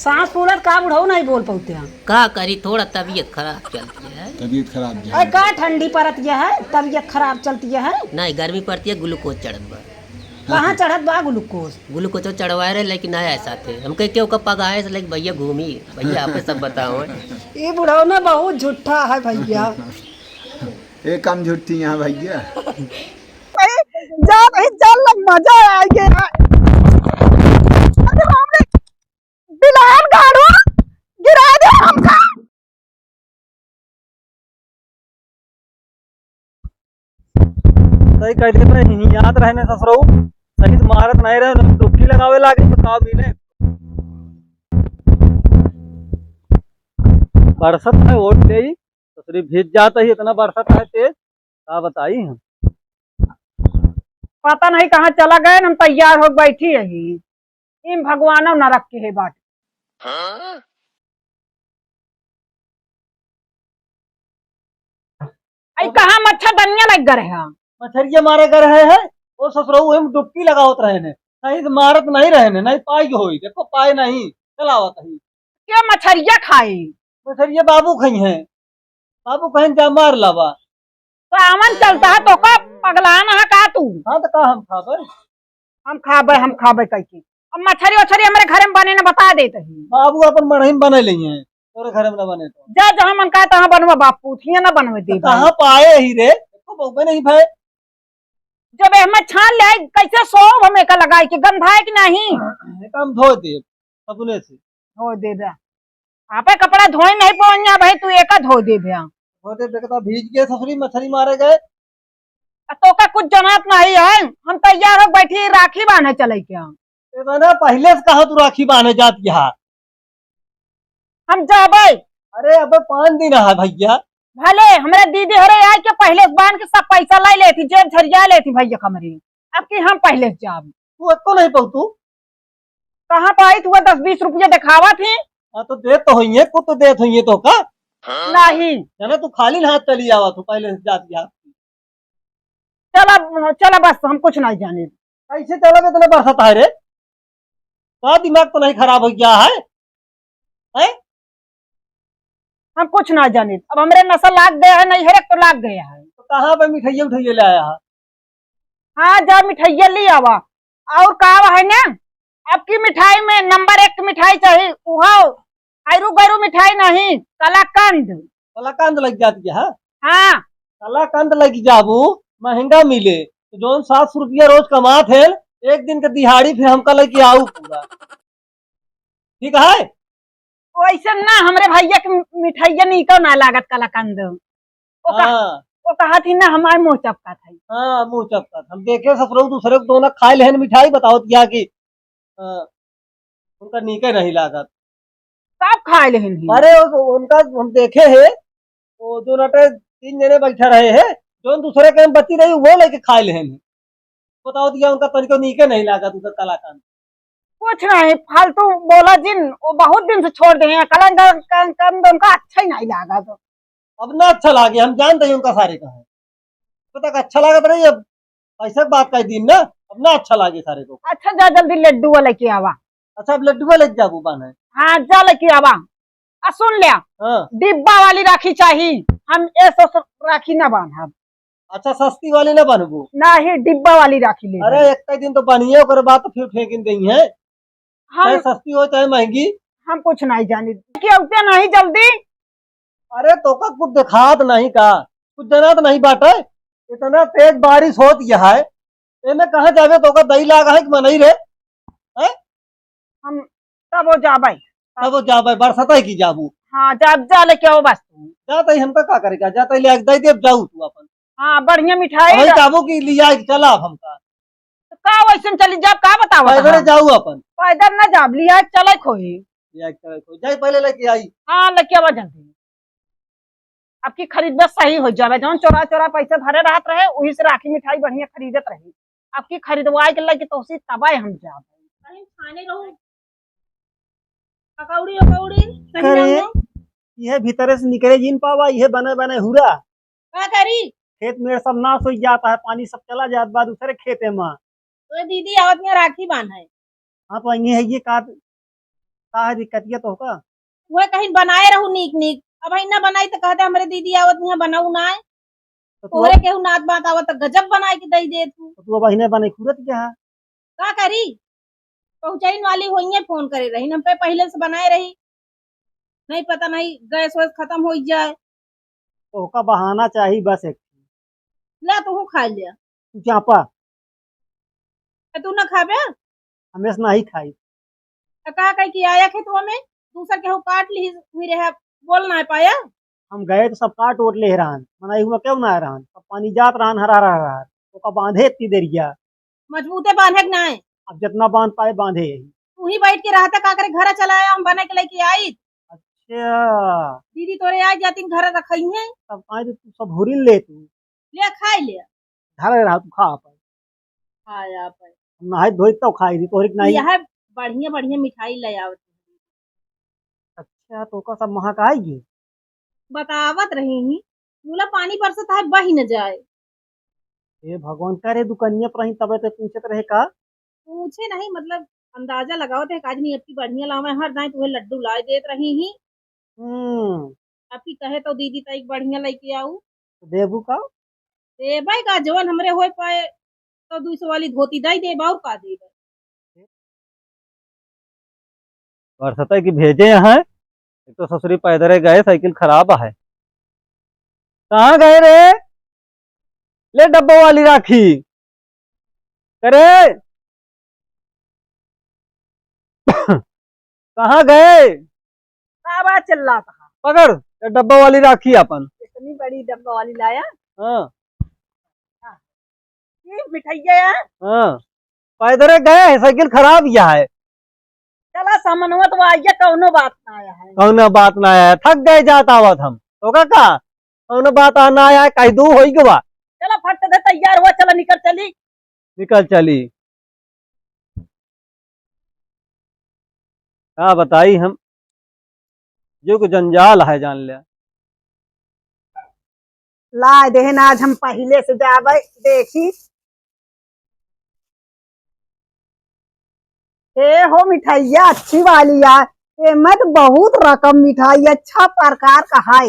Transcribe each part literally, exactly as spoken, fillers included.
सांस फूलत का बुढ़ऊ नहीं बोल पउते हैं। का करी, थोड़ा तबीयत खराब चलती है। तबीयत खराब जो अरे है। का ठंडी परत यह है, तबीयत खराब चलती है। नहीं, गर्मी पड़ती है, ग्लूकोज चढ़त बा। कहाँ चढ़त बा ग्लूकोज? ग्लूकोज तो चढ़वाए रहे, लेकिन आया साथे। हमके क्यों का पगाए से, लेकिन भैया घूमी, भैया आपे सब बताओ। ये बुढ़ऊ ना बहुत झूठा है भैया। ये कम झूठी यहाँ भैया। भाई, जा भाई, जा लग मजा आएगा। अरे बाप रे, बिलहन गाड़ू, गिरा दे हमका। सही कह देत रहे, हियात रहे ने ससुरऊ, सही से मारत नहीं रहे, डुबकी लगावे लागे तो का मिले। बरसत है वोट दे, ससुरी भीज जात ही, इतना बरसत है तेज, का बताई हम। पता नहीं कहाँ चला गए, हम तैयार हो बैठी यही। इन भगवानो नरक के है बाट। आई कहाँ मच्छरदनिया लग गए हैं? मछरिया मारे गए है, है? ओ ससुरऊ, हम डुबकी लगावत रहे ने, सही से मारत नहीं रहे ने, नहीं पाई होई, देखो पाए नहीं, चलावत ही। क्या मछरिया खाई? मछरिया बाबू खाई हैं, बाबू कहें जा मार लावा। सावन चलता है तो का पगलान है का तू? हाँ तो का हम खाबे? हम खाबे, हम खाबे कह के। अब मछरी उछरी हमरे घरे में बने न बता देते ही। बाबू अपन मड़ही में बने लेइहैं, तोरे घरे में न बने तो। जा जहाँ मन कहा तहाँ बनवा बापू, थिया न बनवे दे तो कहाँ पाए ही रे? देखो बउबे नहीं भाई। जब एहमे छान ले आई, कैसे सोब हम एका लगाई के, गंधाए कि नहीं? एका हम धो देब, साबुने से। धो देबे। आपे कपड़ा धोए नहीं पवनिया भाई, तू एका धो देबे। धो देबे, कहता भीज के ससुरी मछरी मारे गए। आ तोका कुछ जनात नहीं है, हम तैयार हो बैठी राखी बांधे चले के हम। ए बना, पहले से कहा तू राखी बांधे जात यहाँ? हम जाबे। अरे, अबे पाँच दिन है भैया। भले, हमरे दीदी हरे आए के पहिले से बांध के सब पैसा लाई लेती, जेब झरिया लेती भैया हमरे। अब की हम पहिले से जाब। तू एको नहीं पहुँचू? कहाँ पाई तू दस बीस रुपया दिखावा थी? हाँ, तो देत तो होइए, कुछ तो देत होइए तो का? नहीं। जाने तू खाली हाथ चली आवा तू, पहले से जात यहाँ। चला, चला बस, हम कुछ नहीं जाने। कैसे चला के इतना बरसात है रे? का दिमाग तो नहीं खराब हो गया है? हैं? हम कुछ ना जाने। अब हमरे नशा लाग गया है, नहीं है तो लाग गया है। तो कहाँ पे मिठाइया उठाइया ले आया है? हाँ, जा मिठाइया ले आवा। और का है ना, अब की मिठाई में नंबर एक की मिठाई चाहिए, उहाव हैरू गैरू मिठाई नहीं, कलाकंद। कलाकंद लग जाती है, हाँ? हाँ। कलाकंद लग जाबू, महंगा मिले। तो जौन सात सौ रुपया रोज कमात है, एक दिन के दिहाड़ी फिर हमका लेके आऊ पूरा। ठीक है? वैसे ना, हमरे भैया के मिठाइया नीको ना लागत कलाकंद। वो कह-, हाँ। वो कहा थी ना, हमारे मुँह चपका था। हाँ, मुँह चपका था। हम देखे ससुरऊ दूसरे को दोनों खाए लेहन मिठाई, बताओ दिया कि, हाँ, उनका नीके नहीं लागत। सब खाए लेहन ही। अरे, वो, उनका हम देखे है, वो जो नटे तीन जने बैठा रहे हैं, जो दूसरे के हम बची रही, वो लेके खाए लेहन ही। बताओ दिया, उनका तनिको नीके नहीं लागत उधर कलाकंद। कुछ नहीं, फालतू बोला जिन, वो बहुत दिन से छोड़ दे हैं, कलंदर, कलंदर उनका अच्छा ही नहीं लागा तो। अब ना अच्छा लागे, हम जानते हैं उनका सारे का है। पता का अच्छा लागत रही, अब पैसा के बात का दिन ना, अब ना अच्छा लागे सारे को। अच्छा, जा जल्दी लड्डू वाला के आवा। अच्छा, अब लड्डू वाले जाबू बाने? हाँ, जा लेके आवा। आ सुन लिया, हाँ। डिब्बा वाली राखी चाही, हम ए सौ राखी ना बांधब। अच्छा, सस्ती वाली ना बनबू? नाही, डिब्बा वाली राखी ले अरे, जाओ। एक दिन तो बनिए, ओकर बाद तो फिर फेंकिन देई है। हम चाहे सस्ती हो, चाहे महंगी। हम कुछ नहीं जानी। कि उठते नहीं जल्दी। अरे, तोका कुछ देखात नहीं का? कुछ जनात नहीं बाटे? इतना तेज बारिश होत यह है, एमे कहाँ जावे? तोका दई लागा है कि मनई रे? हैं? हम तब वो जाबै। तब वो जाबै, बरसतै की जाबू। हाँ, जा, जा लेके आओ बस तू। जा तई, हमका का करे का? जा तई ले आके दई देब, जाऊ तू अपन। हाँ, बढ़िया मिठाई अबे ला। जाबू कि लिया के चला अब हमका। तो का वैसन चली जाब, का बतावा पैदल तहाँ? जाऊ अपन। पैदल ना जाब, लिया के चले खोई। लिया के चले खोई। जाई पहले लेके आई। हाँ, लेके आवा जल्दी। अब की खरीदबे सही हो जावे, जौन चोरा चोरा पैसा धरे रहत रहे, वही से राखी मिठाई बढ़िया खरीदत रही। अब की खरीदवाए के लगे तो उसी तबाय हम जाब। कहीं खाने रहू, पकौड़ी उकौड़ी, सही करे, रहू। इहे भीतरे से निकले जिन पावा, इहे बने बने हुरा। का करी? खेत में सब नाश हो जाता है, पानी सब चला जात बा दूसरे खेते में। तो दीदी आवत में राखी बांधे। हाँ, तो इन्हें है ये का, का है दिक्कतिया तोहका? वह कहीं बनाए रहू नीक नीक, अब ही ना बनाई तो कहते हमरे दीदी आवत यहाँ बनाऊ ना है। तो तू तोहरे अब केहू नात बात आवत तो गजब बनाए के दई दे तू। तो तू अब ही ना बने खुरत क्या है? का करी? पहुँचाइन वाली होइए, फोन करे रही, हम पे पहले से बनाए रही, नहीं पता नहीं गैस वैस खत्म हो जाए। तोहका बहाना चाही बस एक। ला तू खा लिया। तू चापा। ए, तू ना खाबे? हमेश नहीं खाई। तो का कही कि आया खेतवा में, दूसर केहू काट ली हुई रहे, बोल ना पाया। हम गए तो सब काट ओट ले रहन, मनाई हुआ क्यों ना रहन, सब पानी जात रहन हरा हरा रहन, ओका बांधे इतनी देरिया। मजबूते बांधे के ना है। अब जितना बांध पाए बांधे यही। तू ही बैठ के रहता का करे, घर चला आया, हम बने के लेके आई। अच्छा। दीदी तोरे आ जाती घर रखई है। तब काहे तू सब हुरिन ले तू। ले खाई ले। घर रहा तू खा पाए। खाया पाए। हम नहाई धोई तो खाई दी, तोहरी के नहीं। यह बढ़िया बढ़िया मिठाई ले आवत। अच्छा, तो का सब महक आई गे? बतावत रही ही, मुला पानी बरसत है, बही न जाए। हे भगवान, करे दुकनिया पर रही तबे ते पूछत रहे का? पूछे नहीं, मतलब अंदाजा लगावत है, काजनी अबकी बढ़िया लावे, हर दाई तुहे लड्डू लाए देत रही ही। हम्म। अबकी कहे तो दीदी तइक बढ़िया लेके आऊ। तो देबू का? देबै का, जवन हमरे होए पाए, तो दुई सौ वाली धोती दई देब, और का देब? बरसते की भेजे हैं, एक तो ससुरी पैदरे गए, साइकिल खराब है। कहाँ गए रे? ले डब्बा वाली राखी। करे? कहाँ गए? का बा चिल्लात हा? पकड़, ये डब्बा वाली राखी अपन। इतनी बड़ी डब्बा वाली लाया? हाँ। हाँ। ये मिठाइया है? हाँ। पैदरे गए हैं, साइकिल खराब या है। चला सामनवा तो आइए, कौनो बात ना आया है। कौनो बात ना आया है, थक गए जात आवत हम। तो का, का? कौनो बात आ ना आया है, कहीं दू होई गवा। चला फट से तैयार हुआ, चला निकल चली। निकल चली। का बताई हम, जो कि जंजाल है जान लिया। लाए देहन आज हम पहिले से जाबे देखी। ए हो मिठाइया अच्छी वाली यार, एमे तो बहुत रकम मिठाई अच्छा प्रकार का है।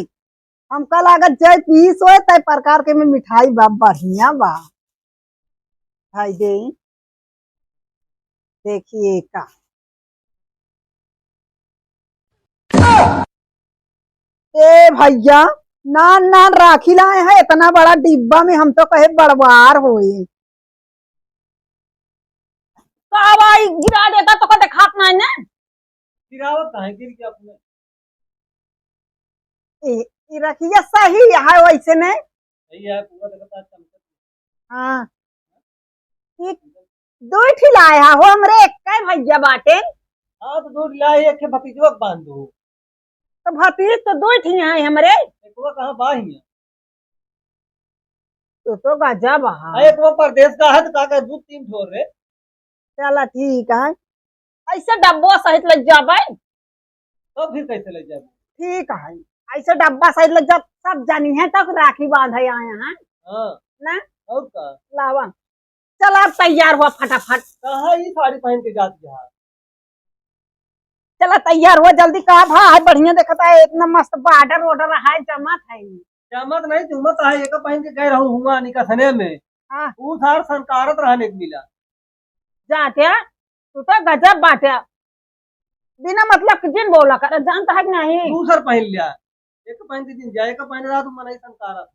हमका लागत जय पीस होए तय प्रकार के में मिठाई बा, बढ़िया बा। भाई दे, देखिए का। ए भैया, नान नान राखी लाए हैं, इतना बड़ा डिब्बा में, हम तो कहे बड़वार होए। का भाई गिरा देता तो का देखात ना है ना? गिरावत काहे? गिर गया अपने। ए, ई रखिया सही है वैसे ने। सही है, पूरा देखता है, चमकत। हाँ। ई दो ठी लाए हा हो हमरे, एक का भैया बाटे। हाँ, तो दो ठी लाए, एक के भतीजवा के बांध दो। तो भतीज तो दो ठी हैं हमरे। एक वो कहाँ बा हियाँ? तू तो गजब हा। अरे, एक वो परदेस का है, तो का कर दू तीन ठो रे। चला, ठीक है। ऐसे डब्बो सहित लग जाबे। तो फिर कैसे लग जाबे? ठीक है, ऐसे डब्बा सहित लग जा, सब जानी है, तक राखी बांधे आए हैं। हाँ। ना? और का? लावा। चला, अब तैयार हुआ फटाफट। कहाँ ई साड़ी पहन के जाती है? चला तैयार हुआ जल्दी, का भा है बढ़िया देखता है, इतना मस्त बॉर्डर वॉर्डर है, जमत है। जमत नहीं, झूमत है, एक पहन के गए रहू हुआ निकसने में। हाँ। ऊ सार संकारत रहने के मिला। जात्या, तू तो गजब बाट्या। बिना मतलब के जिन बोला कर, जानता है कि नहीं? दूसर पहन लिया। एक पहन के दिन जाए, एक पहन रहा, तू मनई संकारत।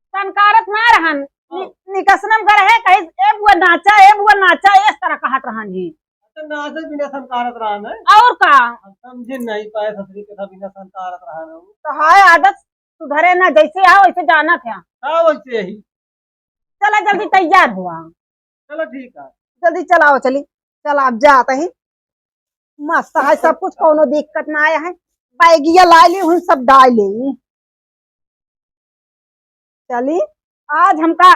संकारत ना रहन। हाँ। नि-, निकसनम कर है, कहीं, "ए बुआ नाचा, ए बुआ नाचा," इस तरह कहत रहन ही। अच्छा, नाचे बिना संकारत रहन है? और का? हम समझे नहीं पाए, ससुरी के था बिना संकारत रहन है। तो हाय आदत सुधरे ना, जैसे आओ वैसे जाना था। हाँ, वैसे ही। चला जल्दी तैयार हुआ। चलो ठीक है। जल्दी चलाओ, चली। चला, अब जात ही। मस्त है सब कुछ, कौनो दिक्कत ना आया है। बैगिया ला ली, उन सब डाल ली। चली, आज हमका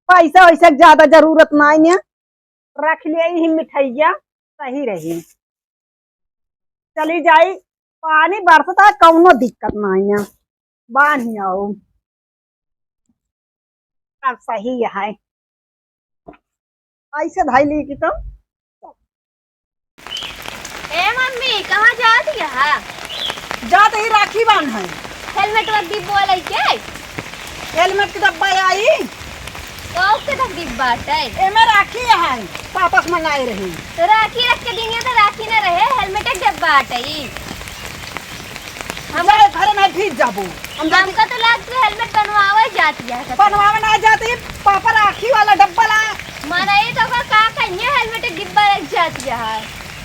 पैसा वैसा के ज्यादा जरूरत ना है, रख ले ही मिठाइया, सही रही। चली जाई, पानी बरसता, कौनो दिक्कत ना है, बांध आओ। अब सही है। ऐसे धइली कि तो मम्मी, कहाँ जात हया? जात ही राखी बान्हे। हेलमेट वा डिब्बा लइके? हेलमेट के डब्बा आई। कौन के तक डिब्बा बाटे? एमे राखी है, पापा के मंगाए रही। तो राखी रख के दिहे तो राखी न रहे, हेलमेट के डब्बा बाटे। हम जाए घरे नहीं भीज जाबो। हम जाते हमका तो लाग तू हेलमेट बनवावे जात हया। बनवावे ना जाती, पापा राखी वाला डब्बा ला। माना ये तो का, का कहिए हेलमेट के डिब्बा रख जात हया।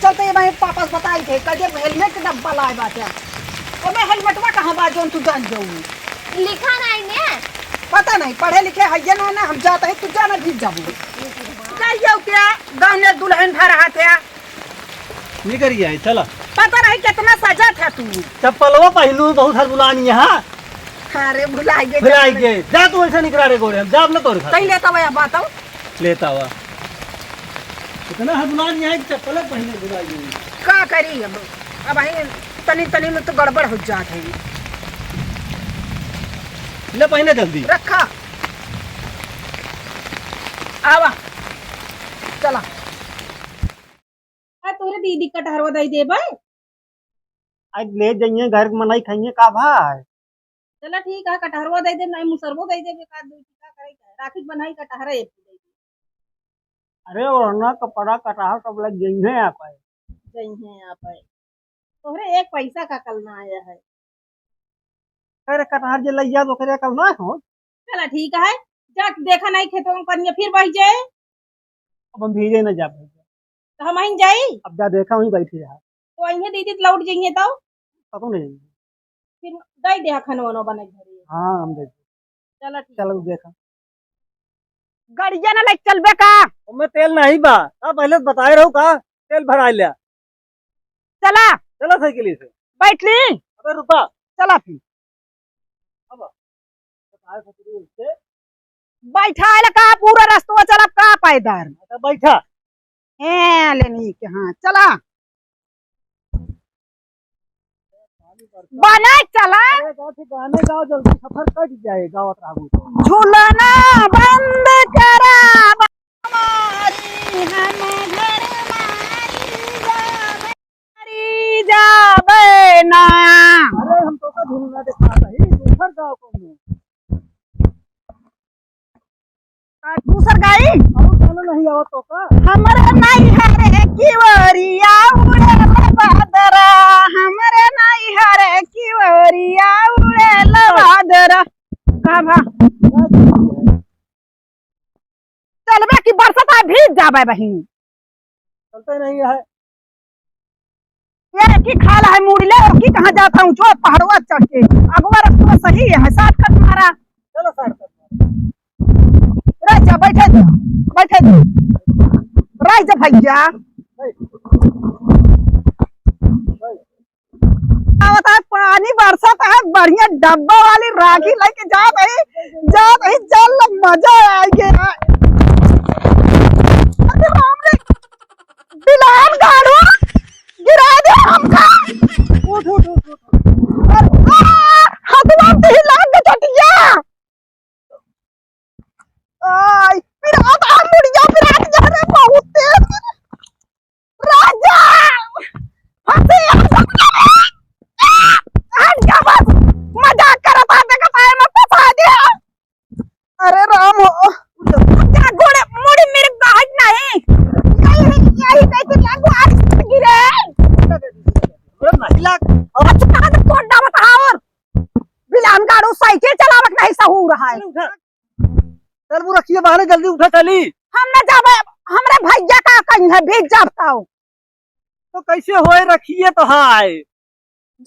चलते ये भाई पापा से बताई थे, कह दे हेलमेट के डब्बा लाए बाटे। ओमे हेलमेटवा कहाँ बा जोन तू जान जाऊ? लिखा नहीं ने। पता नहीं, पढ़े लिखे हइये ना, ना हम जात ही, तू जाना भीज जाबो। जाइयो क्या, गहने दुल्हन भर हाथ है। निकल गया है, चला। पता नहीं कितना सजा था तू। चप्पलवा पहनू, बहुत हर बुलानी है, हाँ? अरे भुला गए, भुला चप्पल। गए। जा तू ऐसे निकरा रे गोरे, हम जाब ना तोर घर। कहीं लेता हुआ बात आओ। लेता हुआ। इतना हर बुलानी है कि चप्पल पहने भुला गए। का करी अब, अब ही तनी तनी में तो गड़बड़ हो जात है। ले पहने जल्दी। रखा। आवा। चला। आ तोरे दीदी कटहरवा दई देबे? आज ले जइहे, घर के मनई खइहे का भाई? चला ठीक है, कटहरवा दई देब, नहीं मुसरवो दई देब, एक आध दो टीका करे के है। राखी के बनई कटहरे एक दई देब। अरे ओढ़ना कपड़ा कटहर सब लग जइहे आप आए। जइहे आप आए। तोहरे एक पैसा का कल ना आया है। अरे कटहर जे लइया तो ओकरे कल ना हो। चला ठीक है, जा देखा नहीं खेतवा में पनिया फिर बह जाए। अब हम भीजे न जा पाएंगे। तो हम आइन जाई। अब जा देखा वहीं बैठी रहा। तो आइए दीदी तो लौट जाइए तो। कतौ नहीं जाइए। फिर दई दे खनवा वनवा बने घरे। हाँ, हम दे दे। चला ठीक। चलो देखा। गड़िया ना लेके चलबे का? ओमे तेल नहीं बा। का पहले से बताए रहू का? तेल भराए लिया। चला। चला साइकिल से। बैठ ली। अबे रुका। चला फिर। अब बताए खतरी उससे। बैठा है का पूरा रस्तवा चलब का पैदल? अच्छा, बैठा। ए, लेनी के, हाँ, चला। बने चला। अरे, गाँव से गाने गाओ, जल्दी सफर कट जाए, गावत रहबू तो। झूलना बंद करा, हमारी हम घर मारी जाबे, मारी जाबे ना। अरे, हम तो का झूलना देखा रही, दूसर गाँव को में। आ, दूसर गाई? और गाना नहीं आवत तो का? हमरे नैहर की ओरिया उड़ेला बादरा, हमरे नैहर की ओरिया उड़ेला बादरा। का भा? चलबे कि बरसात है, भीज जाबे बहिन। चलते नहीं है। ये की खाल है मुड़ी ले, की कहाँ जाता हूँ, जो पहाड़वा चढ़ के। अगवा रस्तवा सही है, shortcut मारा। चलो shortcut मारा। रह जा, बैठे दे, बैठे दे। रह जा भैया। बैठ। बैठ। आवत है पानी बरसत है, बढ़िया डब्बा वाली राखी लेके जात है, जात है, चल मजा आएगा। अरे बाप रे, बिलान गाड़ू गिरा दे हमका। उठ, उठ, उठ, उठ। अरे, आ, हथवा में तो हिला के चटिया। आई, पिरात आ मुड़िया, पिरात जा रे, बहुत तेज। राजा! हंसी आ, हट जा बस, मजाक करत है, देखत है, मत फंसा दे। अरे राम हो। जा गोड़े, मुड़ी मेरे गाहट नहीं। यही, यही कहते क्या को आज गिरे। अरे महिला। अच्छा, कहाँ से कोट डालत है और? बिलान गाड़ू साइकिल चलावत नहीं सहूर है। चल, वो रखिए बहाने, जल्दी उठा चली। हम न जाबे, हमरे भैया का कहीं है, भीज जाबताओ। तो कैसे होए, रखिए तो हाय।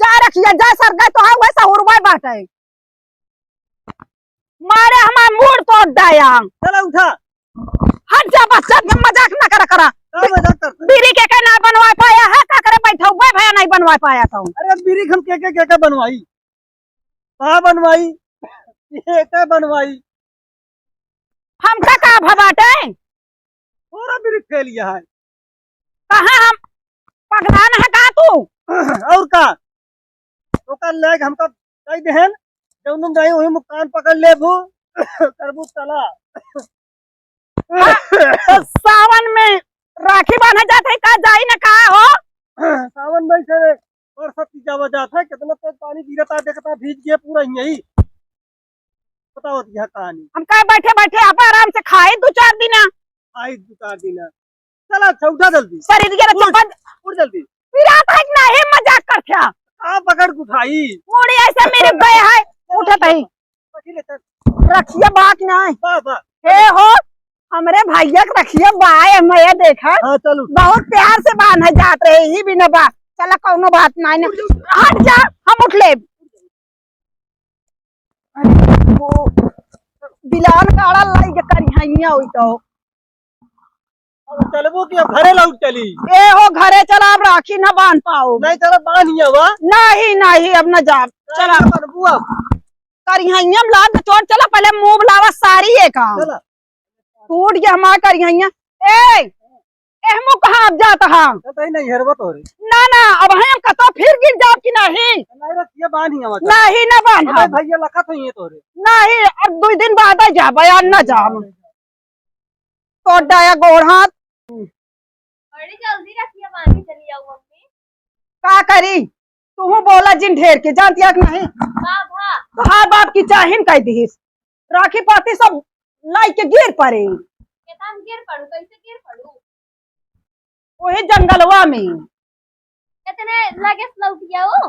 जा रखिए, जा सर गए तो हाय, वैसा हुरवाए बाटे। मारे हमार मूड तो डाया। चला उठा। हट जा बस, जब मजाक ना करा करा। का मजाक करता? बीड़ी के के ना बनवा पाया है, का करे बैठा हुआ भैया नहीं बनवा पाया तो। अरे बीड़ी हम के के के के बनवाई? का बनवाई? ये का बनवाई? हमका का भबाटे? पूरा बीड़ी फेल लिया है। कहाँ हम पगलान है का तू? और का? ओकर लेग हमका कह देहन, जौन जाई वही मुकान पकड़ लेबू, करबू तला। हाँ, तो सावन में राखी बांधे जात है का, जाई न का हो? सावन में से बरसात की जावा जात है, कितना तेज पानी गिरता, देखता भीज गया पूरा यही। बताओ दिया कहानी। हम कहे बैठे बैठे आप आराम से खाए दो चार दिन। खाए दो चार दिन। चला अच्छा उठा जल्दी। शरीर के उठ, चप्पल उठ जल्दी। पिरात है कि नहीं, मजाक करके? आ पकड़ के उठाई। मुड़ी ऐसे मेरे गए है, उठत है। पकड़ ले चल। रखिए बात नहीं। बा, बा। हे हो, हमरे भैया के रखिए बाय, मैं देखा। हाँ, चलो। बहुत प्यार से बांधे जात रहे, ही भी न बा। चला कौनो बात नहीं ना। हट जा, हम उठ ले। अरे वो बिलान काड़ा लाई के करिहैया होई तो। अब चलबो कि अब घरे लौट चली? ए हो, घरे चला, अब राखी न बांध पाओ। नहीं चला, बांध ही आवा। नहीं, नहीं, अब न जाब। नहीं चला। न बनबू अब। करिहैया में लाग चोट, चला पहले मुंह बुलावा सारी है का। चला। टूट गया हमार करिहैया। ए, एहमू कहाँ अब जात हा? चल तई नहीं हेरबो तोरे। ना, ना, अब हम कतो फिर गिर जाब कि नहीं? नहीं रे, ये बांध ही आवा। नहीं, ना बांध अबे हम। भैया लखत होइए तोरे। नहीं, अब दो दिन बाद आ जाब, यार ना जाब। तो डाया गोड़ हाथ। बड़ी जल्दी रखिए बांधी चली आऊ मम्मी। का करी? तुहू बोला जिन ढेर के, जानती है कि नहीं? का भा? तोहार बाप की चाहिन कह दिहिस। राखी पाती सब लाई के गिर पड़े। केतना गिर पड़ू, कैसे गिर पड़ू? वही जंगलवा में। इतने लगे से लौट गया वो?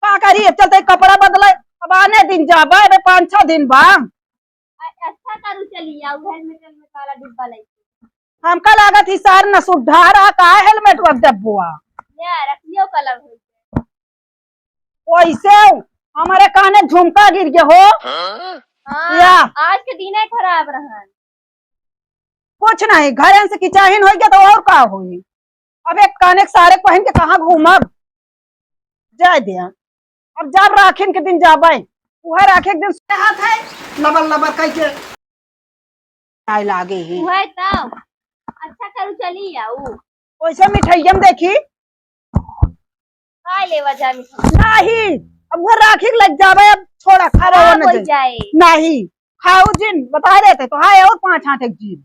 का करी, अब चलते कपड़ा बदले, अब आने दिन जाबा, अबे पाँच छह दिन बा। अ-, अच्छा करू, चली आऊ, हेलमेट, हेलमेट वाला डिब्बा लेके। हमका लागत ही सार न सुधार आ, का हेलमेट वा डब्बुआ? ले, रखियो कलर हो गया। वैसे हमारे काने झुमका गिर गया हो। हाँ, या। आज के दिन ही खराब रहन। कुछ नहीं, घरे से किचाहिन हो गया तो और का होई? अब एक काने के सारे पहन के कहाँ घूमब? जाए दे, अब जब राखिन के दिन जाबे, उहे राखी के दिन से हाथ है, लबर लबर कह के आए लागे ही। उहे तो, अच्छा करू चली आऊ। वैसे मिठाइया में देखी। खा लेवा जा मिठाई। नहीं, अब घर राखी के लग जाबे, अब छोड़ा, खावा खराब वो न हो जाए। जाए। नहीं, खाऊ जिन, बता देते तो हाय और पाँच आठ एक जीव।